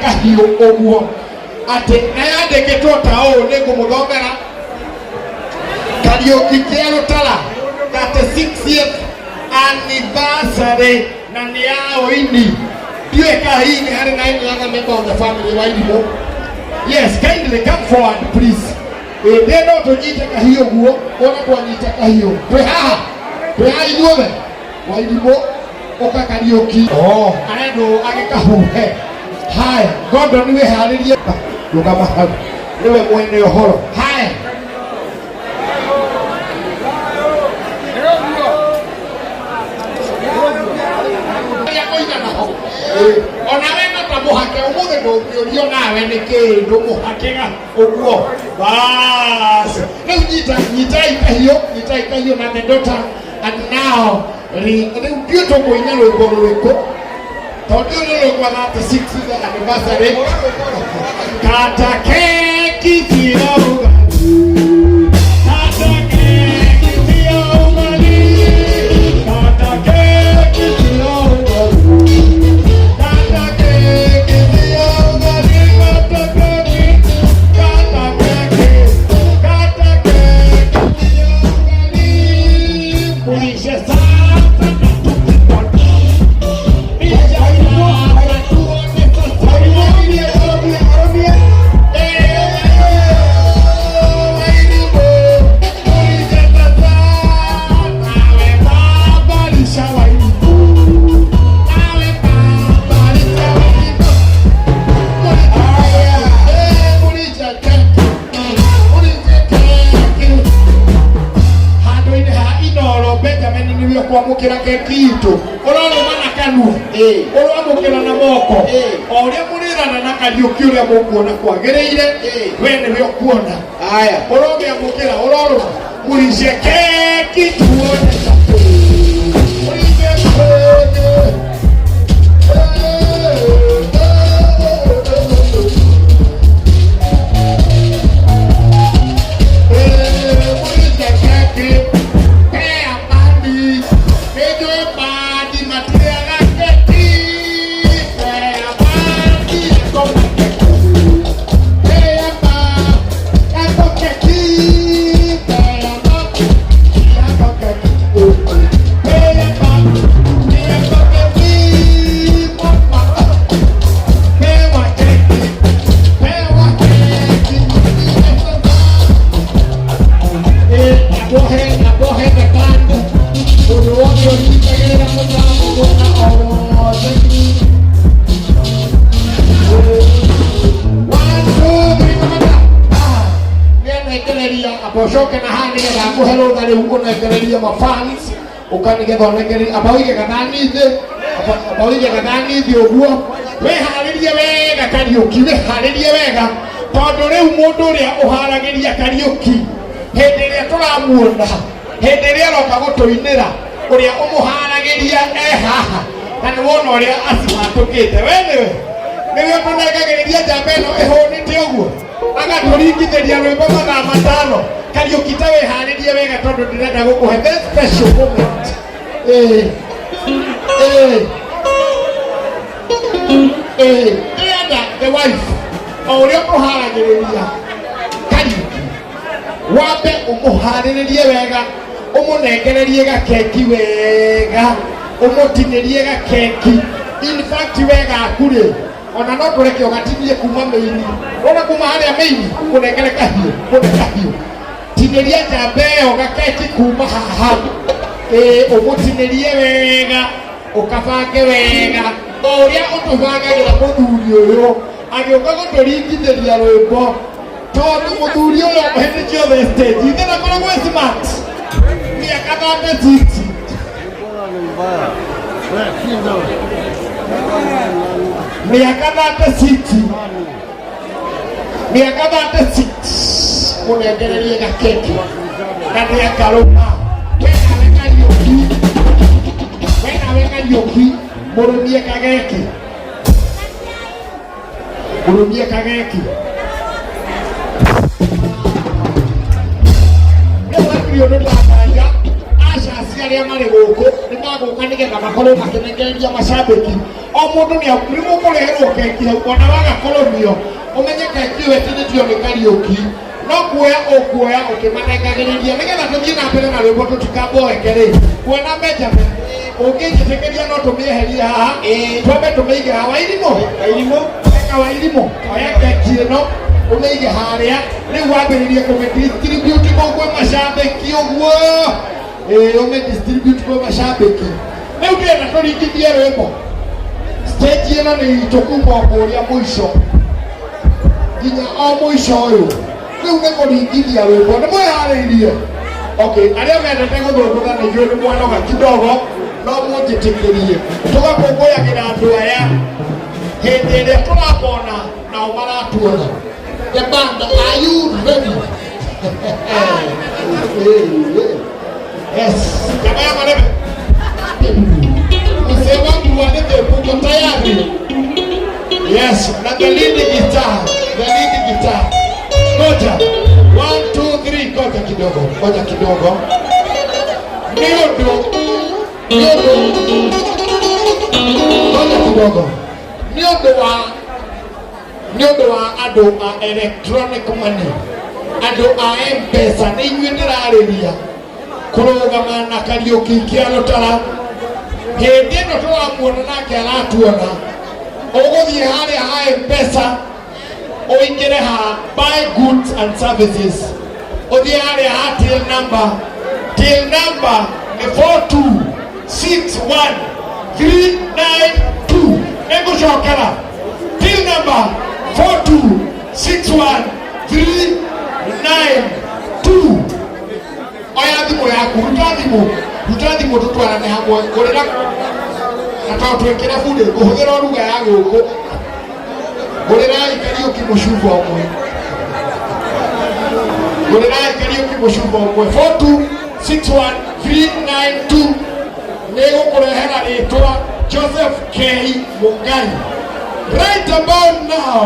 Kahiũ ũguo atĩ na yandĩkĩtwo ta ũũ, nĩ ngũmũthomera: Kariũki kĩa Rũtara 36th anniversary, na nĩ ya ũini. Ndiũĩ kana hihi nĩ harĩ na any other member of the family wa Irimũ. Yes, kindly come forward, please. Ĩndĩ no tũnyite kahiũ guo, ona twanyita kahiũ twĩ haha, twĩ haha ithuothe. Wa Irimũ, ũka Kariũki. Oh, arendwo agĩkahuhe. Haya, Gordon, wĩharĩrie, rũgama hau, nĩwe mwene ũhoro. Haya. Onawe no ta mũhake ũmũthĩ, ndũngĩũrio nawe nĩ kĩĩ ndũmũhakĩga ũguo. Bas, rĩu nyita, nyitai kahiũ, nyitai kahiũ na the daughter. And now rĩu ndiũ tũkũina rwĩmbo rũrĩkũ, tondũ rĩu rwĩmbo 36th anniversary. Kata keki cia ũgali, kata keki cia ũgali, kata keki cia ũgali, kata keki cia ũgali, kata keki, kata keki, kata keki cia ũgali. Mulishe sasa na tukipona. Lisha sasa tuone sasa. Arũmie, arũmie, arũmie. Wairimu, mulishe sasa. Nawe baba lisha Wairimu. Nawe baba lisha Wairimu. Mulisha keki, mulishe keki. Handũ-inĩ ha Inoro Benjamin nĩwe ũkwamũkĩra keki itũ, ũrorũma na kanua, ũramũkĩra na moko, o ũrĩa mũrĩrana na Kariũki, ũrĩa mũkuona kwagĩrĩire. We nĩwe ũkuona. Haya. Ũromĩamũkĩra, ũrorũma. Mulishe keki tuone mulishe keki. Mulishe keki. Pea bandi, nĩnjũĩ bandi matirĩaga keki. Pea bandi yakoma keki. Pea yako keki. Pea yako keki. Pea yako keki. Mama. Pewa keki. Pewa keki. Abohe the band, mũndũ wothe ũnyitagĩrĩra mũtambo mwena o wothe. One, two, three, kamata. Ah, nĩanengereria, amba ũcoke na haha nĩgetha ngũhe rũtha rĩu ũnengererie mafans. Ũka nĩgetha ũnengererie. Amba ũige gathani thĩ. Amba ũige gathani thĩ ũguo. Wĩharĩrie wega, Kariũki, wĩharĩrie wega, tondũ rĩu mũndũ ũrĩa ũharagĩria Kariũki hĩndĩ ĩrĩa tũramuona, hĩndĩ ĩrĩa aroka gũtũinĩra, ũrĩa ũmũharagĩria e haha, na nĩ wona ũrĩa acihatũkĩte. We nĩwe ũtũnengagĩrĩria njamba ĩno ĩhũnĩte ũguo, agatũringithĩria rwĩmbo mathaa 5. Kariũki, ta wĩharĩrie wega, tondũ ndĩrenda gũkũhe the special moment. Ĩĩ, ĩĩ, ĩĩ, ndĩrenda the wife, o ũrĩa ũkũharagĩrĩria Kariũki, wambe ũmũharĩrĩrie wega, ũmũnengererie gakeki wega, ũmũtinĩrie gakeki. In fact, wega aku rĩ, ona no tũreke ũgatinie kuma mĩini, ona kuma harĩa mĩini. Mũnengere kahiũ, mũne kahiũ, tinĩria njamba ĩyo gakeki kuma haha. Ĩĩ, ũmũtinĩrie wega, ũkabange wega o ũrĩa ũtũbangagĩra mũthuri ũyũ agĩũka gũtũringithĩria rwĩmbo, tondũ mũthuri ũyũ hĩndĩ ciothe stage ithe ndakoragwo e smart mĩaka 36. Mĩaka 36, mĩaka 36. Mũnengererie gakeki na nĩ akarũma. We nawe Kariũki, we nawe Kariũki, mũrũmie kageki, mũrũmie kageki. Rĩu hatirĩ ũndũ ndĩratanya. Acaci arĩa marĩ gũkũ nĩ magũka nĩgetha makorwo makĩnengereria macambĩki. O mũndũ nĩ nĩ mũkũreherwo keki hau, ona waga kũrũmio ũmenye keki ĩyo ĩtinĩtio nĩ Kariũki, no kuoya ũkuoya ũkĩmanengagĩrĩria nĩgetha tũthiĩ na mbere na rwĩmbo tũtikamboeke rĩ. Bwana Benjamin, ũngĩnjĩtĩkĩria no tũmĩeherie haha, twambe tũmĩige haha. Wairimũ, Wairimũ. Eka Wairimũ, oya keki ĩno ũmĩige harĩa rĩu, wambĩrĩrie kũmĩdistribute kũu kwĩ macambĩki ũguo. Ĩĩ, ũmĩdistribute kwĩ macambĩki. Rĩu ndĩrenda tũringithie rwĩmbo. Stage ĩno nĩ itũ kuma o kũrĩa mũico nginya o mũico ũyũ. Rĩu nĩ kũringithia rwĩmbo. Nĩ mwĩharĩirie? Okay, arĩa mendete gũthũngũtha, nĩ njũĩ nĩ mwanoga kidogo, no mũnjĩtĩkĩrie tũgakũngũyagĩra andũ aya hĩndĩ ĩrĩa tũramona nao maratuona. The band, are you ready? Yes. Jamaa ya marebe, mzee wangu wa Liverpool, uko tayari? Yes, na the lead guitar, the lead guitar. Ngoja. One, two, three, ngoja kidogo, ngoja kidogo. Nĩ ũndũ, nĩ ũndũ, ngoja kidogo. Nĩ ũndũ wa andũ a electronic money, andũ a M-Pesa, nĩ inyuĩ ndĩrarĩria. Kũrũgama na Kariũki kĩa Rũtara hĩndĩ ĩno tũramuona nake aratuona, ũgũthiĩ harĩa ha M-Pesa, ũingĩre ha buy goods and services, ũthiĩ harĩa ha till number. Till number nĩ 4261392. Nĩngũcokera, till number 4261392. Oya thimũ yaku, ruta thimũ, ruta thimũ, tũtwarane hamwe. Ngũrĩra na tondũ twĩ kĩrabu rĩ, ngũhũthĩra o ruga ya gũkũ. Ngũrĩrai Kariũki mũcuba ũmwe, ngũrĩrai Kariũki mũcuba ũmwe. 4261392 nĩ gũkũrehera rĩtwa Joseph K Mungai. Right about now,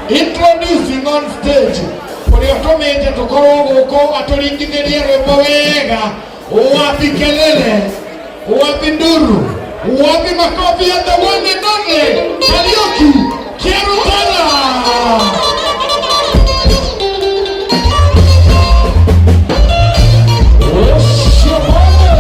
introducing on stage ũrĩa ũtũmĩte tũkorwo gũkũ atũringithĩrie rwĩmbo wega. Wapi kelele? Wapi nduru? Wapi makofi ya the one and only Kariuki Kĩarutara? Ũcio bwana.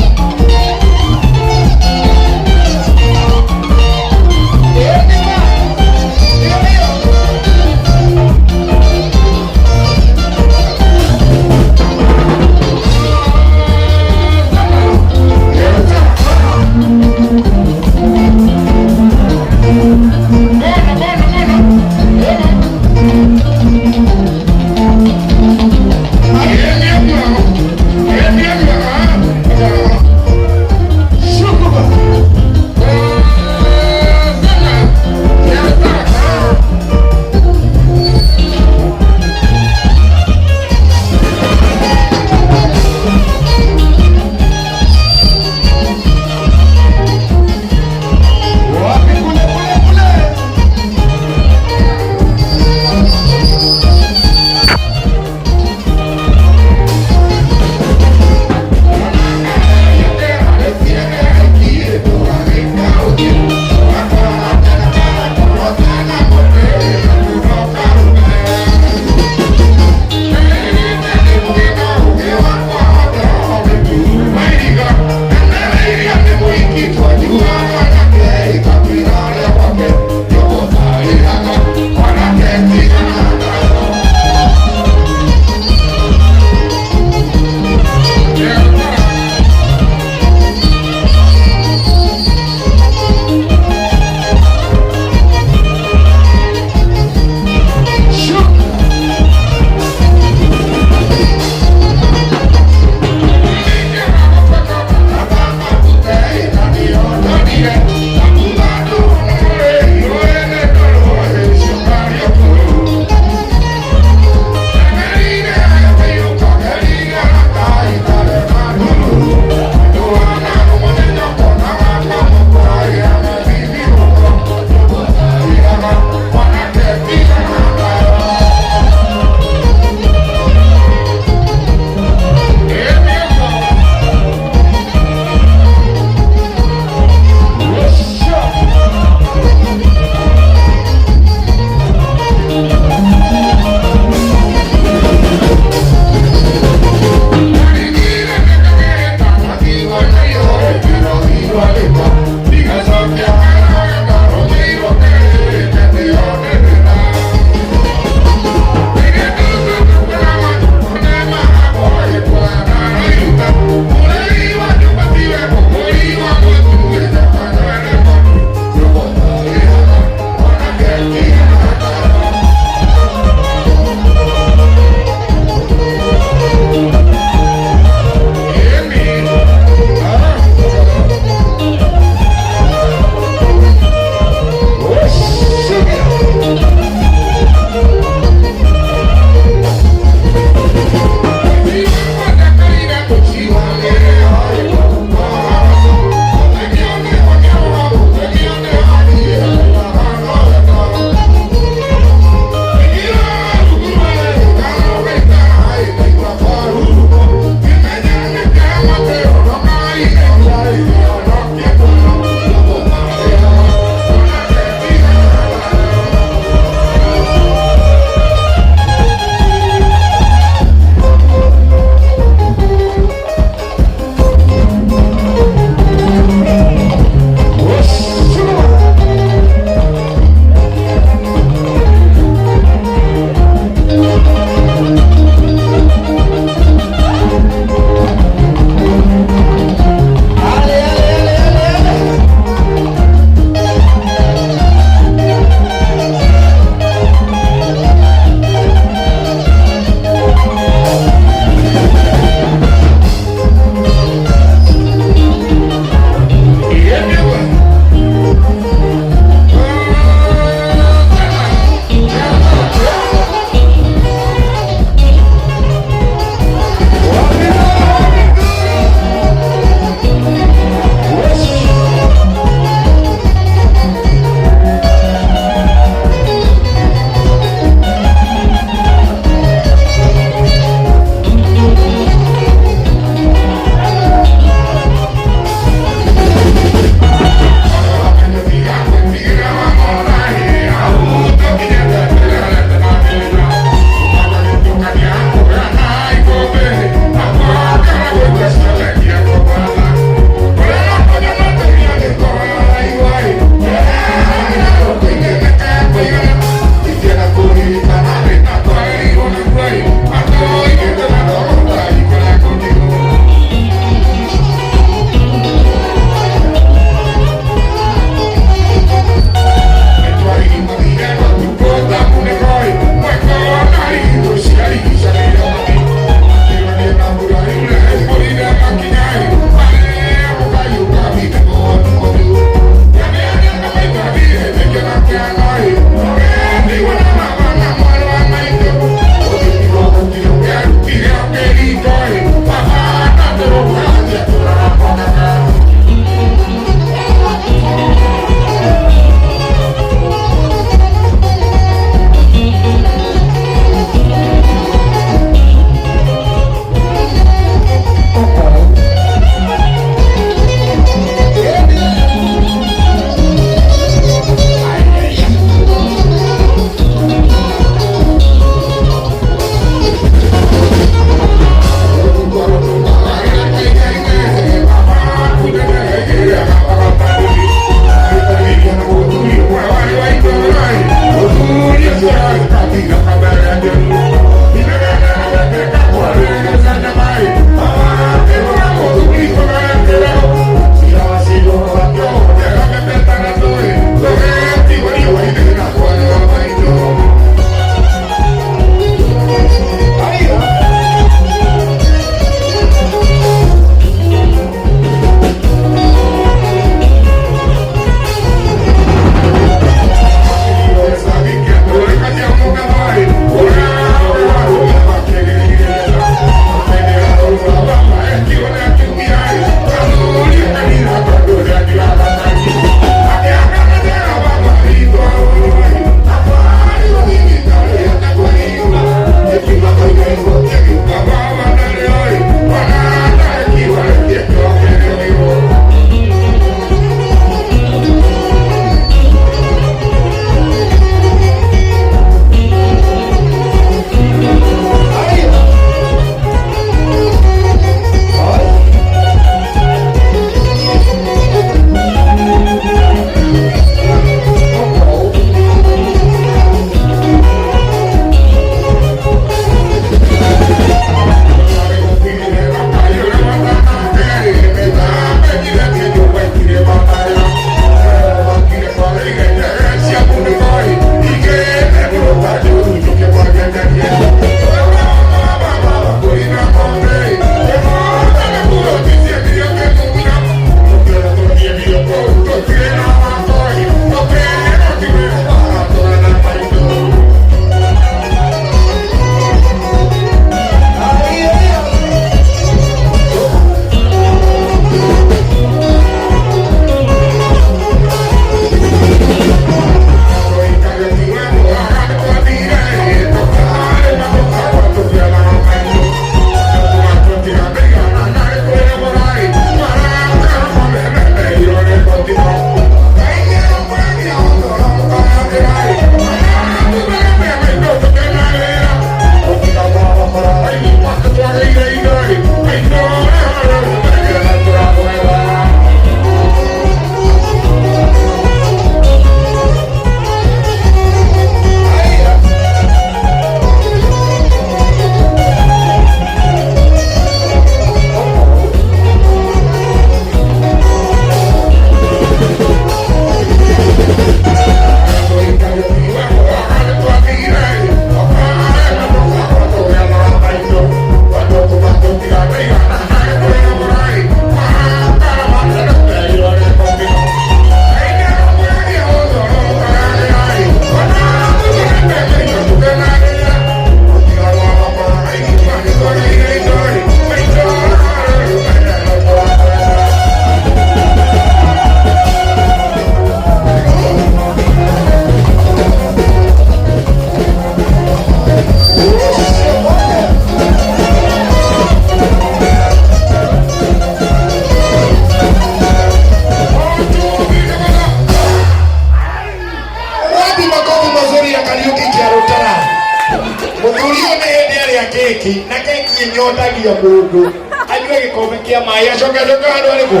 Gĩkombe kĩa maĩ, acoke acoke handũ harĩkũ?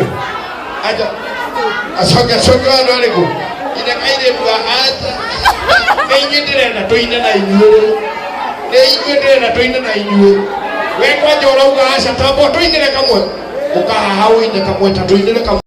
Aja acoke acoke handũ harĩkũ? Ine kairĩtu aca, nĩ inyuĩ ndĩrenda tũine na inyuĩ rĩu, nĩ inyuĩ ndĩrenda tũine na inyuĩ. We kwanja ũrauga aca, tambwo tũinĩre kamwe, ũkahaha ũine kamwe, ta tũinĩre kamwe.